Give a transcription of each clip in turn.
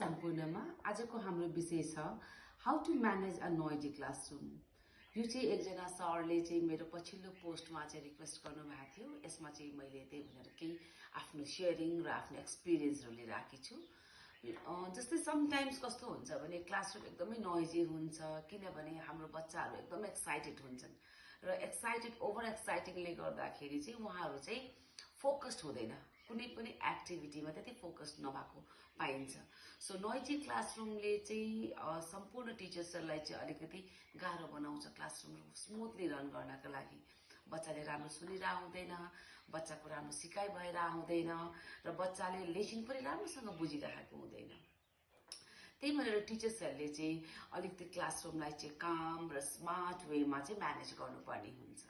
सम्पूर्णमा आजको हाम्रो विषय छ how to manage a noisy classroom. यो चाहिँ एकजना सरले चाहिँ मेरो पछिल्लो पोस्टमा चाहिँ रिक्वेस्ट गर्नुभएको थियो। यसमा चाहिँ मैले त्यही भनेर केही आफ्नो सेयरिङ र आफ्नो एक्सपिरियन्सहरू लिएर आएकी छु। जस्तै समटाइम्स कस्तो हुन्छ भने क्लासरुम एकदमै नोइजी हुन्छ, किनभने हाम्रो बच्चाहरू एकदमै एक्साइटेड हुन्छन् र ओभर एक्साइटिङले गर्दाखेरि चाहिँ उहाँहरू चाहिँ फोकस्ड हुँदैन, कुनै पनि एक्टिभिटीमा त्यति फोकस्ड नभएको पाइन्छ। सो नोइजी क्लासरुमले चाहिँ सम्पूर्ण टिचर्सहरूलाई चाहिँ अलिकति गाह्रो बनाउँछ क्लासरुम स्मुथली रन गर्नका लागि। बच्चाले राम्रो सुनिरहेको हुँदैन, बच्चाको राम्रो सिकाइ भएर आउँदैन र बच्चाले लेसन पनि राम्रोसँग बुझिरहेको हुँदैन। त्यही भएर टिचर्सहरूले चाहिँ अलिकति क्लासरुमलाई चाहिँ काम र स्मार्ट वेमा चाहिँ म्यानेज गर्नुपर्ने हुन्छ।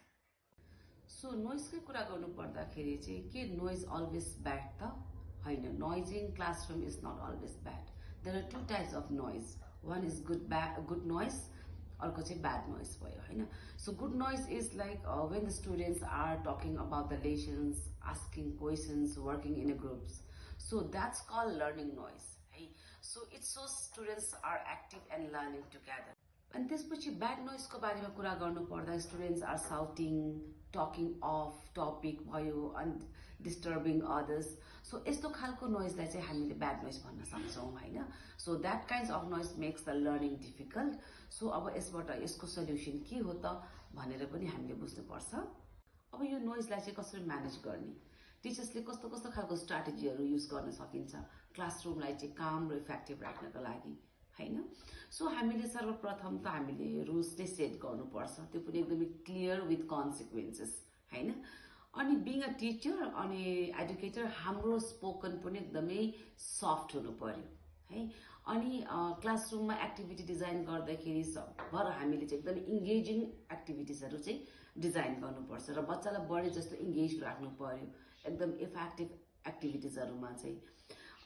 सो नोइजकै कुरा गर्नु पर्दाखेरि चाहिँ के नोइज अलवेज ब्याड त होइन। Noising classroom is not always bad. There are two types of noise. One is good noise, अर्को चाहिँ ब्याड नोइज भयो होइन। So good noise is like when the students are talking about the lessons, asking questions, working in a groups. So that's called learning noise है। So it's so students are active and learning together. अनि त्यसपछि bad नोइजको बारेमा कुरा गर्नु पर्दा students are shouting, talking of topic भयो and disturbing others. So यस्तो खालको नोइजलाई चाहिँ हामीले ब्याड नोइज भन्न सक्छौँ होइन। So that kind of noise makes the learning difficult. So अब यसको सल्युसन के हो त भनेर पनि हामीले बुझ्नुपर्छ। अब यो नोइजलाई चाहिँ कसरी म्यानेज गर्ने, टिचर्सले कस्तो कस्तो खालको स्ट्राटेजीहरू युज गर्न सकिन्छ क्लासरुमलाई चाहिँ काम र इफेक्टिभ राख्नको लागि होइन। सो हामीले सर्वप्रथम त हामीले रुल्स चाहिँ सेट गर्नुपर्छ, त्यो पनि एकदमै क्लियर विथ कन्सिक्वेन्सेस होइन। अनि बिङ अ टिचर अनि एडुकेटर हाम्रो स्पोकन पनि एकदमै सफ्ट हुनु पर्यो है। अनि क्लासरुममा एक्टिभिटी डिजाइन गर्दाखेरि सबभर हामीले चाहिँ एकदमै इङ्गेजिङ एक्टिभिटिजहरू चाहिँ डिजाइन गर्नुपर्छ र बच्चालाई बढी जस्तो इङ्गेज राख्नु पर्यो एकदम इफेक्टिभ एक्टिभिटिजहरूमा चाहिँ।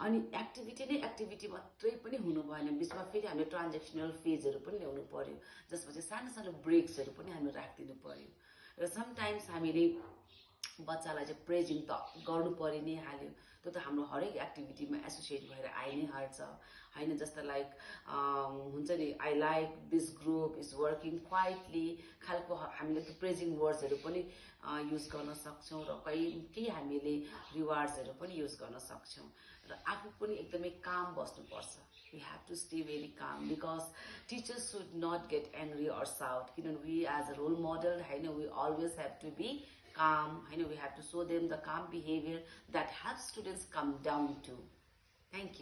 अनि एक्टिभिटी मात्रै पनि हुनु भएन, बिचमा फेरि हामीले ट्रान्जेक्सनल फेजहरू पनि ल्याउनु पर्यो, जसमा चाहिँ सानो सानो ब्रेक्सहरू पनि हामीले राखिदिनु पर्यो। र समटाइम्स हामीले बच्चालाई चाहिँ प्रेजिङ त गर्नु परि नै हाल्यो, त्यो त हाम्रो हरेक एक्टिभिटीमा एसोसिएट भएर आइ नै हाल्छ होइन। जस्तो लाइक हुन्छ नि, I like this group is working quietly खालको हामीले त्यो प्रेजिङ वर्ड्सहरू पनि युज गर्न सक्छौँ र केही हामीले रिवार्ड्सहरू पनि युज गर्न सक्छौँ। र आफू पनि एकदमै काम बस्नुपर्छ। We have to stay very calm because teachers should not get angry or shout, किनभने we as a role model होइन, we always have to be calm, we have to show them the calm behavior that helps students come down to. Thank you.